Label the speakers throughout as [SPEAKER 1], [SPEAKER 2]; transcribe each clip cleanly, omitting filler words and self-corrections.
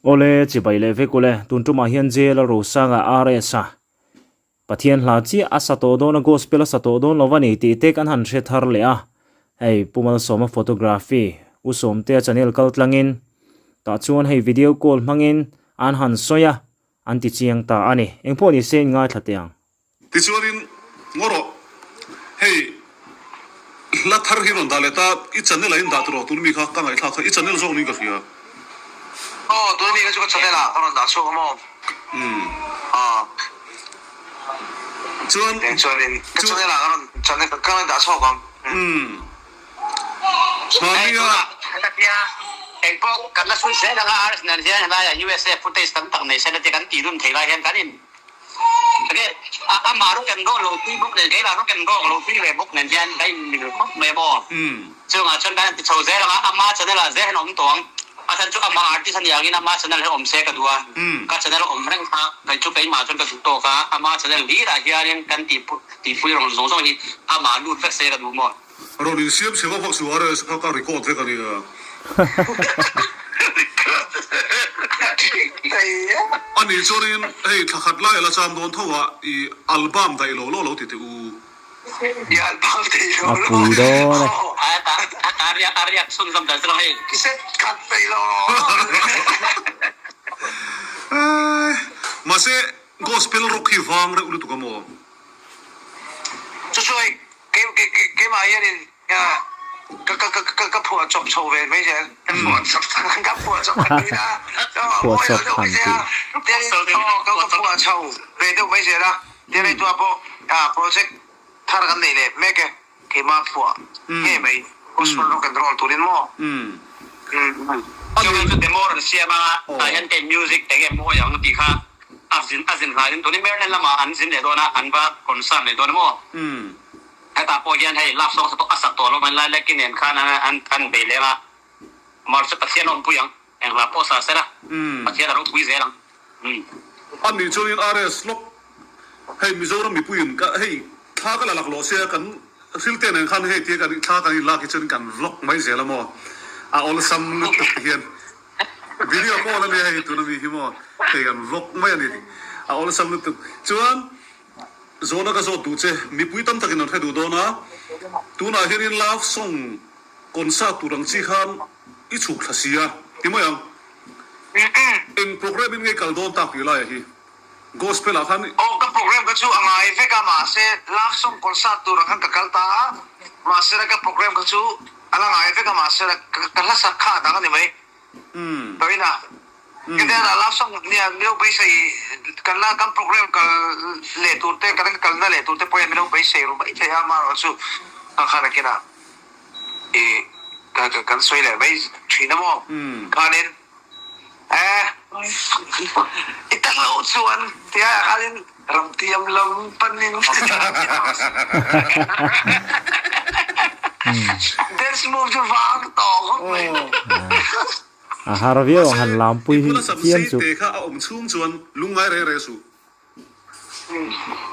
[SPEAKER 1] Awle, chibai leh vek ule, tun tumah hian Jail a Rosanga RS a Pathian hla chiah a sa tawh dawn a, gospel a sa tawh dawn lo a ni tih te kan han hre thar leh a. Hei Pu Malsawma photography U Sawmtea channel kal tlangin tah chuan hei video call hmangin an han sawi a, an ti chiang ta a ni. Engpawh ni se in ngaithla teh ang.
[SPEAKER 2] Tichuanin, ngaw rawh, hei hla thar hi rawn dah leh ta, i channel ah in dah tawh rawh, tun mi kha ka ngaihthlak kha i channel zawk niin ka hria.
[SPEAKER 3] Aw, tun mi kha chu ka channel ah ka rawn dah chhuak a maw?
[SPEAKER 2] Umm.
[SPEAKER 3] Aw.
[SPEAKER 2] Chuan.
[SPEAKER 3] Eng chuanin ka channel ah ka rawn channel ka rawn dah chhuak ang.
[SPEAKER 2] Umm.
[SPEAKER 4] Hei
[SPEAKER 2] Hmania.
[SPEAKER 4] tunah ka tia engpawh kan la chhun zel anga RS nen hian helaiah USA footage tam tak nei sela tia kan tih dun thei lai hian kan in Enge amah rock and roll lo tui bawk nen keimah rock and roll lo tui ve bawk nen hian ka in mil khawp mai maw? Chungah chuan kan han ti chho zel ang a, ama channel ah zel hian a awm tawh ang. A chhan chu amah artist a nih angin ama channel hi awm se ka duh a, ka channel a awm reng kha kei chu keimah chuan ka duh tawk a, ama channel hlirah hianin kan tih tihpui rawng zawng zawng hi amah lut vek se ka duh maw?
[SPEAKER 2] Rawn insiam chhe vak vak suh RS kha ka record vek a nia. A nih chuanin hei thla khat lai a la cham dawn tho a, i album daih lo lo lo ti teh u.
[SPEAKER 1] A pui dawn e.
[SPEAKER 2] Mahse gospel rock hi vang reuh lutuk a maw?
[SPEAKER 3] Keimah hianin ka phuah chawp chho ve mai zel. Ka phuah chawp han tih a,
[SPEAKER 1] Phuah chawp han tih.
[SPEAKER 3] Ka phuah chho ve deuh mai zel a. Tin hei tunah pawh project thar kan nei leh mek e. Keimah phuah ngei mai gospel rock and roll turin maw.
[SPEAKER 4] Chuan chu demo rawn siam a, tah hian kei music eng em mawi ang tih kha a zin a zin hlaiin tunin Maryland lamah an zin leh dawn a, an va concert leh dawn a maw. Hetah pawh hian hei love song a sak tawh lo mai lai Lucky nen khan an an bei leng a, Mar chu Pathian a awmpui ang, eng hla pawh sa sela Pathian a ropui zel ang.
[SPEAKER 2] A nih chuanin RS lawk hei Mizoram mipuiin ka hei thla ka la lak lawh sia kan hrilte nen khan hei tia kan thla kan inlak hi chuan kan vlog mai zel a maw a awlsam lutuk hian video call a nia hei tuna mi hi maw hei kan vlog mai a ni a awlsam lutuk chuan Zawhna ka zawt duh che, mipui tam takin an hre duh dawn a, tunah hianin love song concert tur ang chi khan i chhuk thla si a, ti mai ang. Eng program in nge kal dawn tak tih laiah hi gospel ah khan.
[SPEAKER 3] Aw ka program kha chu a ngai vek a, mahse love song concert tur ang khan ka kal ta a, mahse ka program kha chu a la ngai vek a, mahse ka hla sak kha a dang a ni mai. Tawina. Kedean a love song nia milo beisei kan la kan program kal leh tur te kan kalna leh tur te pawhin milo beisei ru mai thei a amaherawh chu ka khan a kinah i ka kan sawi leh mai thin a maw khanin e i tak loh chuan tia khanin ramtiam lam panin dance move chu vang tawh khawp mai.
[SPEAKER 1] A har viau ang han lampui
[SPEAKER 2] I bula sam
[SPEAKER 1] chiam
[SPEAKER 2] sei
[SPEAKER 1] chu.
[SPEAKER 2] te kha a awm chhung chuan lungngai reh reh suh.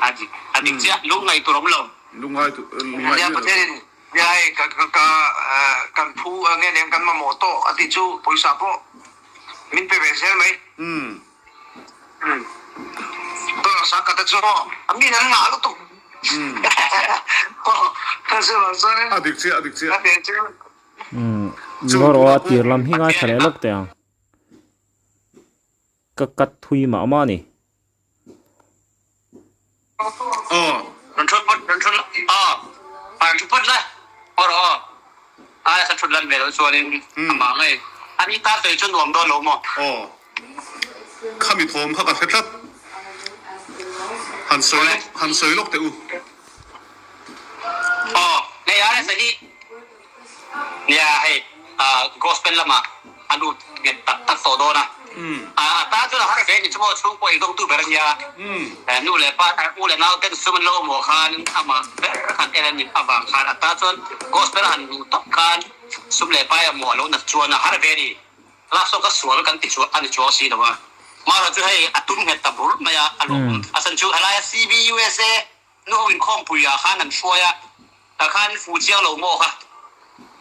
[SPEAKER 4] A dik a dik chiah lungngai tur awm lo.
[SPEAKER 2] Lungngai tur lungngai
[SPEAKER 3] Nia
[SPEAKER 2] miah lo.
[SPEAKER 3] Pathianin nia hei ka ka ka kan phu nge nen kan mamawh tawh a tih chu pawisa pawh min pe ve zel mai. Dollar sang khat te chu maw a min an ngah lutuk.
[SPEAKER 2] A dik chiah a dik chiah.
[SPEAKER 1] Ngaw rawh a tir lam hi ngaithla leh lawk teh ang. Ka cut thui mah mah a ni.
[SPEAKER 2] Khami thawm kha ka hre tlat. Han sawi lawk han sawi lawk teh u.
[SPEAKER 4] Nia hei gospel lamah a lut nghet tak tak tawh dawn a, a tan chuan a har ve ni chu maw chhungkaw indawngtu ber a nia, nu leh pa u leh nau ten sum an lo awm khan amah ber khan en a nih avang khan a tan chuan gospel a han luh tawp khan sum leh pai a maw a lo nat chuan a har ve ni, lak sawn ka sual kan ti chu a ni chuang si lo a, mahrawh chu hei a tum nghet ta bur mai a, a lawm a chhan chu helai a CBUSA Nu ho inkhawmpui ah khan an hruai a, tah khan fu chiang lo maw kha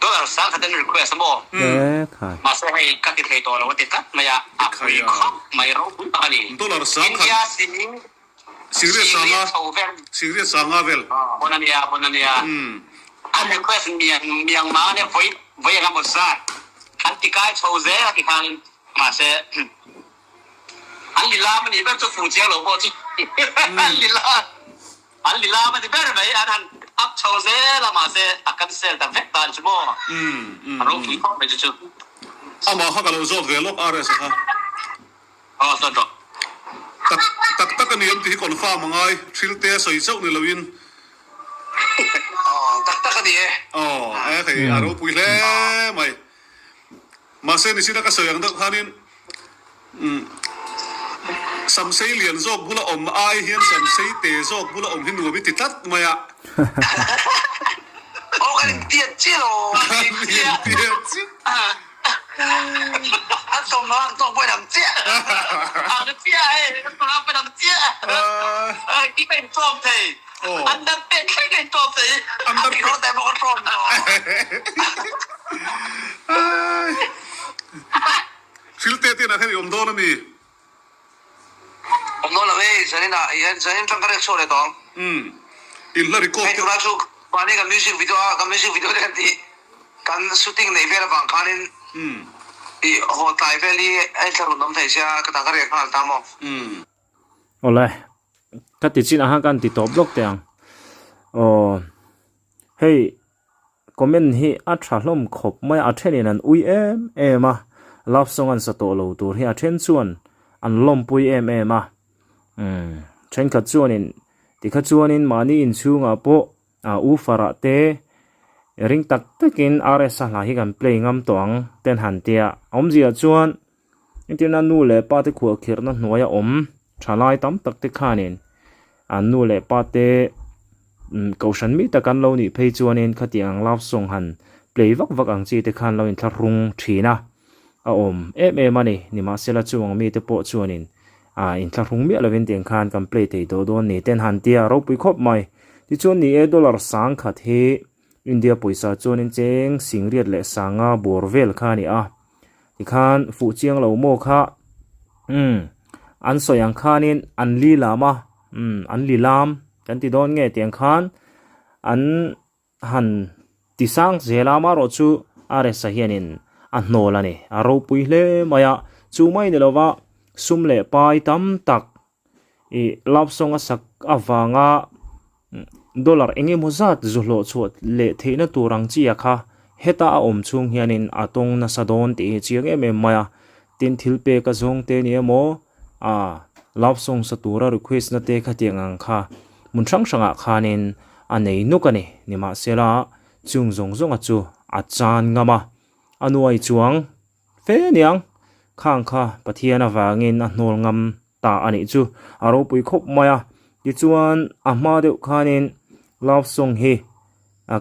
[SPEAKER 4] dollar 10,000 an request a maw?
[SPEAKER 1] E khai.
[SPEAKER 4] Mahse hei ka ti thei tawh lo a ti tlat mai a, a pui. Ropui khawp mai, ropui tak a ni.
[SPEAKER 2] Dollar 10,000.
[SPEAKER 4] India sing
[SPEAKER 2] Singriat sanga, singriat sanga vel.
[SPEAKER 4] Bon a nia, bon a nia. An request miang miang ma ania vawi vawi eng emaw zat an ti kai chho zel a ti khan mahse an lilam a nih ber chu fu chiang lo pawh chu an lilam an lilam a ni ber mai an han up chho zel a mahse a cancel ta vek ta a ni chu maw a ropui khawp mai chu chu.
[SPEAKER 2] Amah kha ka lo zawt ve lawk RS a kha.
[SPEAKER 4] Aw sawn rawh.
[SPEAKER 2] Tak tak tak a ni em tih hi confirm a ngai, thil te a sawi chauh ni loin.
[SPEAKER 3] Aw tak tak a ni e.
[SPEAKER 2] Aw e hei a ropui hle mai. Mahse nichina ka sawi ang deuh khanin umm Samsei lian zawk bula awm ai hian Samsei te zawk bula awm hi nuam i ti tlat mai a.
[SPEAKER 3] Aw kan intiat chiah lo.
[SPEAKER 2] Kan intiat chiah.
[SPEAKER 3] An sawm ang tawk pawhin ang chiah.
[SPEAKER 4] Ang chiah hei, an sawm ang pawhin ang chiah. Ki ka intawm thei. An dar pek thleng ka intawm thei.
[SPEAKER 2] An dar
[SPEAKER 3] pek. Te pawh ka tawm tawh.
[SPEAKER 2] Thil te te inah hian i awm dawn a mi?
[SPEAKER 3] Awm dawn lo e, zanin ah hian zanin tang ka riak chhuak leh tawh ang.
[SPEAKER 2] Umm, in hla record
[SPEAKER 3] Hei tunah chu mahni kan music video a kan music video te kan tih kan shooting neih vel avang khanin ih haw tlai vel hi a inthlahrun awm thei sia ka tah ka riak nghal ta maw.
[SPEAKER 2] Umm.
[SPEAKER 1] Awle, ka ti chin ah khan ka han ti tawp lawk teh ang. Aw, hei Comment hi a tha hlawm khawp mai a, a thenin an ui em em a, love song an sa tawh lo tur hi a then chuan an lawmpui em em a, umm thenkhat chuanin tikha chuanin mahni inchhungah pawh ah woofer ah te ring tak takin RS a hla hi kan play ngam tawh ang ten han tia, awmzia chuan Entirna nu leh pa te khuahkhirhna hnuaia awm thalai tam tak te khanin an nu leh pa te kohhran mi tak an lo nih phei chuanin khatiang ang love song han play vak vak ang chi te khan lo inthlahrung thin a, a awm em em a ni. Nimahsela chuang mite pawh chuanin ah inthlahrung miah lovin tiang khan kan play thei tawh dawn ni ten han tia ropui khawp mai. Tichuan ni e dollar 10,000 hi India pawisa chuanin cheng singriat leh sanga bawr vel kha a ni a. Tikhan fuh chiang lo maw kha umm an sawi ang khanin an li lam a umm an li lam kan ti dawn nge tiang khan an han ti sang zel a amaherawh chu a resa hianin a hnawl a ni a ropui hle mai a chu mai ni lova sum leh pai tam tak Ih love song a sak avanga dollar eng emaw zat zu hlawh chhuah leh theihna tur ang chi a kha heta a awm chhung hianin a tawng nasa dawn tih hi chiang em em mai a. Tin thil pek a zawng te ni emaw ah love song sa tura request na te khatiang ang kha hmun hrang hrangah khanin a nei nuk a ni. Nimahsela chung zawng zawnga chu a chan ngam a, a nuai chuang Fe niang, khang kha Pathian avangin a hnawl ngam ta a nih chu a ropui khawp mai a. Tichuan a hma deuh khanin love song hi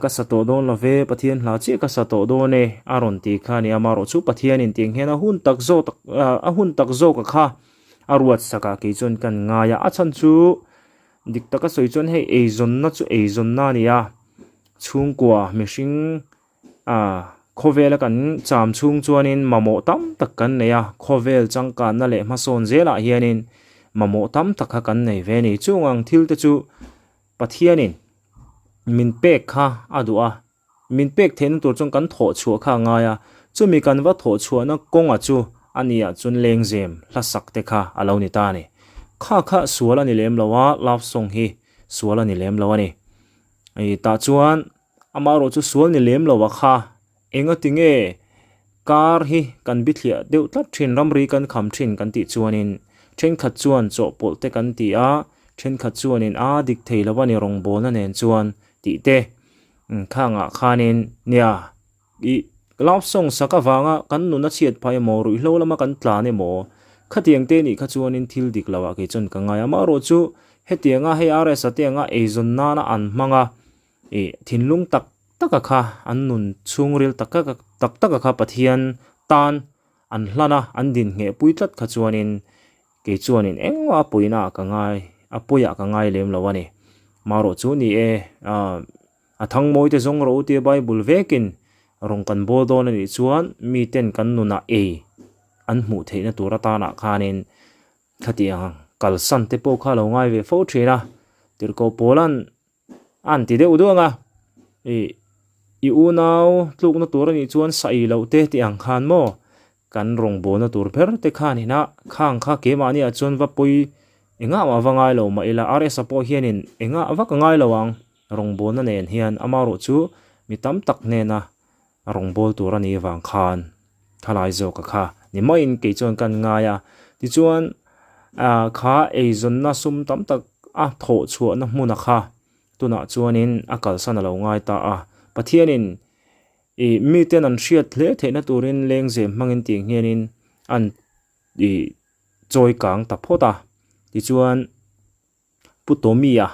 [SPEAKER 1] ka sa tawh dawn lo ve, Pathian hla chiah ka sa tawh dawn e a rawn ti kha a ni a. Amaherawh chu Pathianin tiang hian a hun tak zawk a hun tak zawka kha a ruat sak a kei chuan kan ngai a. A chhan chu dik taka sawi chuan hei eizawnna chu eizawnna a ni a, chhungkua mihring A, khawvela kan cham chhung chuanin mamawh tam tak kan nei a, khawvel changkanna leh hmasawn zelah hianin mamawh tam tak kha kan nei ve a ni. Chung ang thil te chu Pathianin min pek kha a duh a, min pek theihna tur chuan kan thawh chhuah kha a ngai a, chumi kan va thawh chhuahna kawnga chu a niah chuan lengzem hlasak te kha a lo ni ta a ni. Kha kha sual a ni lem lo a, love song hi sual a ni lem lo a ni. Tah chuan Amaherawh chu sual ni lem lo a kha, enga ti nge kar hi kan bithliah deuh tlat thin, ramri kan kham thin kan tih chuanin thenkhat chuan chawhpawlh te kan ti a, thenkhat chuanin a dik thei lo a ni rawngbawlna nen chuan tih te khangah khanin nia ih love song sak avanga kan nun a chhiat phah emaw ruihhlo lama kan tlan emaw khatiang te nih kha chuanin thil dik lo ah kei chuan ka ngai a, amaherawh chu hetianga hei RS-a te anga eizawn nana an hmang a. Ih thinlung tak tak a kha an nun chhungril tak tak tak a kha Pathian tan an hlan a, an din ngheh pui tlat kha chuanin kei chuanin engmah a puina ah ka ngai, a puiah ka ngai lem lo a ni. Marawh chu ni e, a thangmawi te zawng rawh u tia Bible vekin rawn kan bawl dawn a nih chuan miten kan nunah ei. an hmuh theihna tur atanah khanin khatiang kalsan te pawh kha a lo ngai ve fo thin a, tirhkoh pawla'n a han ti deuh duang a, ih i unau tlukna tur anih chuan saih loh te tih ang khan maw kan rawngbawlna tur ber te khan ina khang kha keimahni ah chuan va pawi engah mah va ngai lo mah ila RS-a pawh hianin engah vak a ngai lo ang rawngbawlna nen hian amaherawh chu mi tam tak hnena a rawngbâwl tur a nih avang khan thalai zawka kha ni maiin kei chuan kan ngai a. Tichuan ah kha eizawnna sum tam tak a thawh chhuahna hmuna kha tunah chuanin a kalsan a lo ngai ta a. Pathianin ih miten an hriat hle theihna turin lengzem hmangin tih hianin an ih chawi kang ta phawt a. Tichuan. Pu Tommy-a,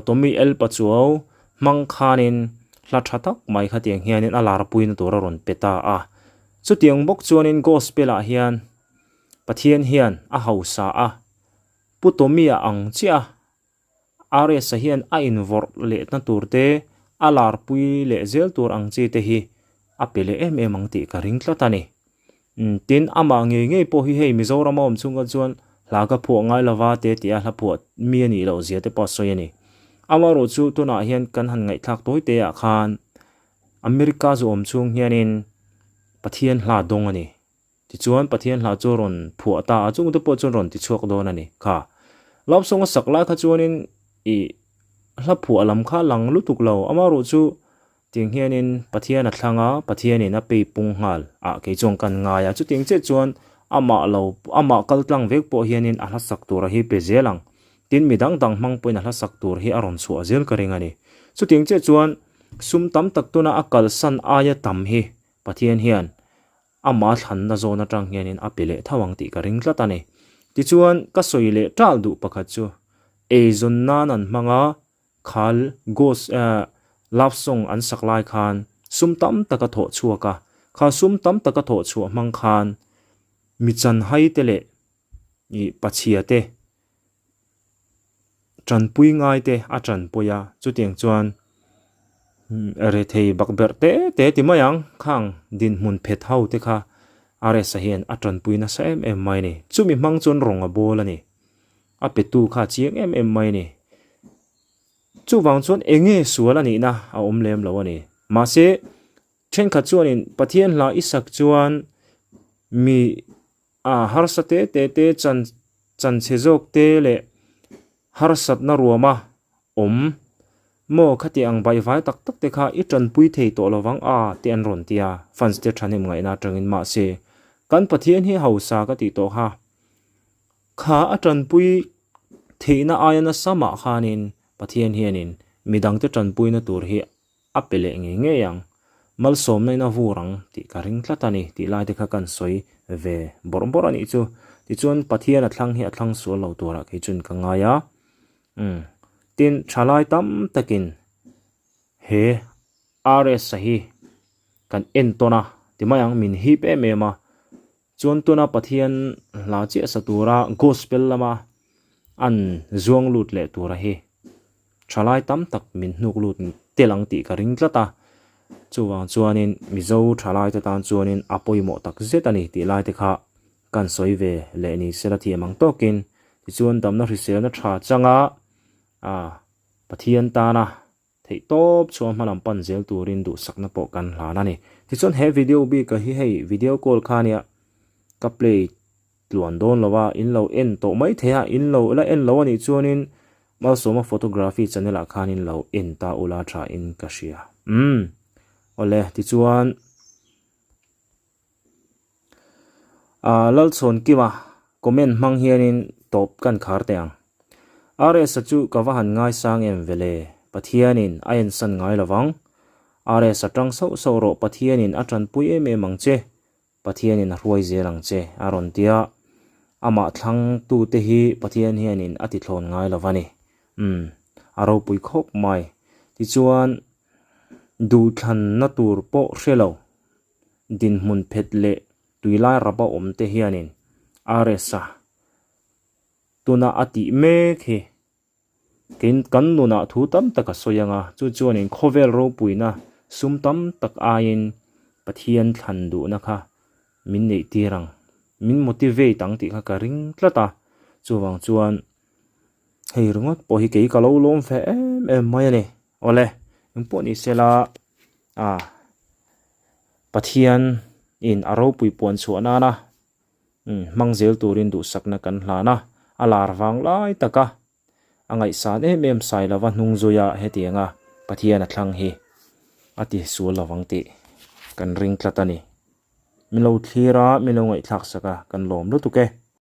[SPEAKER 1] Tommy El Pachuau, hmang khanin hla tha tak mai khatiang hianin a larpuina tur a rawn pe ta a. Chutiang bawk chuanin Gospel-ah hian Pathian hian a hausa a, Pu Tommy-a ang chiah a RS-a hian a invawrh lehna tur te, a larpui leh zel tur ang chi te hi a pe leh em em ang tih ka ring tlat a ni. Tin, amah ngei ngei pawh hi hei Mizoram a awm chhung kha chuan hla ka phuah ngai lova te tia hla phuah mi a nih loh zia te pawh a sawi a ni. Amaherawh chu tunah hian kan han ngaihthlak tawi te ah khan America zu awm chhung hianin Pathian hla dawng a ni. Tichuan Pathian hla chu a rawn phuah ta a, chungte pawh chuan rawn ti chhuak dawn a ni. Kha love song a sak lai kha chuanin ih hla phuah lam kha a lang lutuk lo. Amaherawh chu Tiang hianin Pathian a thlang a, Pathianin a pei pung nghal ah kei chuan kan ngai a. Chutiang chiah chuan amah lo, amah kal tlang vek pawh hianin a hlasak tur a hi pe zel ang. Tin, mi dang dang hmang pawhin a hlasak tur hi a rawn chhuah zel ka ring a ni. Chutiang chiah chuan sum tam tak tuna a kalsan aia tam hi Pathian hian amah thlanna zawn atang hianin a pe leh tho ang tih ka ring tlat a ni. Tichuan, ka sawi leh tal duh pakhat chu eizawn nan an hmang a, Khal Ghost eh love song an sak lai khan sum tam tak a thawh chhuak a, kha sum tam tak a thawh chhuah hmang khan mi chanhai te leh ih pachhia te tanpui ngai te a tanpui a, chutiang chuan rethei bakberh te te ti mai ang khang dinhmun phet ho te kha RS-a hian a tanpui nasa em em mai a ni. Chumi hmang chuan rawng a bawl a ni. A petu kha a chiang em em mai a ni. Chuvang chuan eng nge sual a nihna a awm lem lo a ni. Mahse, thenkhat chuanin Pathian hla i sak chuan mi a harsa te te te chan chanchhe zawk te leh harsatna ruama awm maw khati ang baihvai tak tak te kha i tanpui thei tawh lovang a te an rawn ti a, fans te thahnem ngaihna atangin mahse kan Pathian hi hausa ka tih tawh kha. Kha a tanpui theihna aia nasa mah khanin Pathian hianin midangte tanpuina tur hi a pe leh ngei ngei ang. Malsawmna in a vur ang tih ka ring tlat a ni tih lai te kha kan sawi ve bawrh bawrh a nih chu. Tichuan Pathian a thlang hi a thlang sual lo turah kei chuan ka ngai a. Umm. Tin, thalai tam takin he RS-a hi kan entawn a ti mai ang, min hip em em a. Chuan tuna Pathian hla chiah sa tura Gospel lama an zuang lut leh tura hi thalai tam tak min hnuk lut tel ang tih ka ring tlat a. Chuvang chuanin Mizo thalai te tan chuanin a pawimawh tak zet a ni tih lai te kha kan sawi ve leh ni sela thiam ang tawkin. Tichuan damna hriselna tha changa Pathian tana Theih tawp chuan hma lam pan zel turin duhsakna pawh kan hlan a ni. Tichuan he video bik ah hi hei video call kha nia ka play tluan dawn lo a, in lo en tawh mai thei a, in lo la en lo a nih chuanin Malsawma photography channel ah khan in lo en ta ula tha in ka hria. Umm awle tichuan Ahh Lalchhawnkima comment hmang hianin tawp kan khar teh ang. RS-a chu ka va han ngaisang em vele, Pathianin a ensan ngai lovang. RS-a tang sauh sauh rawh Pathianin a tanpui em em ang che, Pathianin a hruai zel ang che a rawn ti a, amah thlangtute hi Pathian hianin a tithlawn ngai lo va ni. Umm, a ropui khawp mai. Tichuan, duhthlanna tur pawh hre lo. Dinhmun phet leh tuilai rapa awm te hianin RS-a tuna a tih mek hi kein kan nunah thu tam tak a sawi ang a, chu chuanin khawvel ropuina sum tam tak aiin Pathian thlan duhna kha min neih tir ang. Min motivate ang tih kha ka ring tlat a, chuvang chuan hei ringawt pawh hi kei ka lo lawm ve em em mai a ni. Awle, engpawh ni sela ah Pathian in a ropui puan chhuah nana hmang zel turin duhsakna kan hlan a, a lar vang lai taka A ngaihsan em em sai lova hnung zuia hetianga Pathian a thlang hi a ti sual lovang tih kan ring tlat a ni. Min lo thlir a, min lo ngaihthlak sak a, kan lawm lutuk e.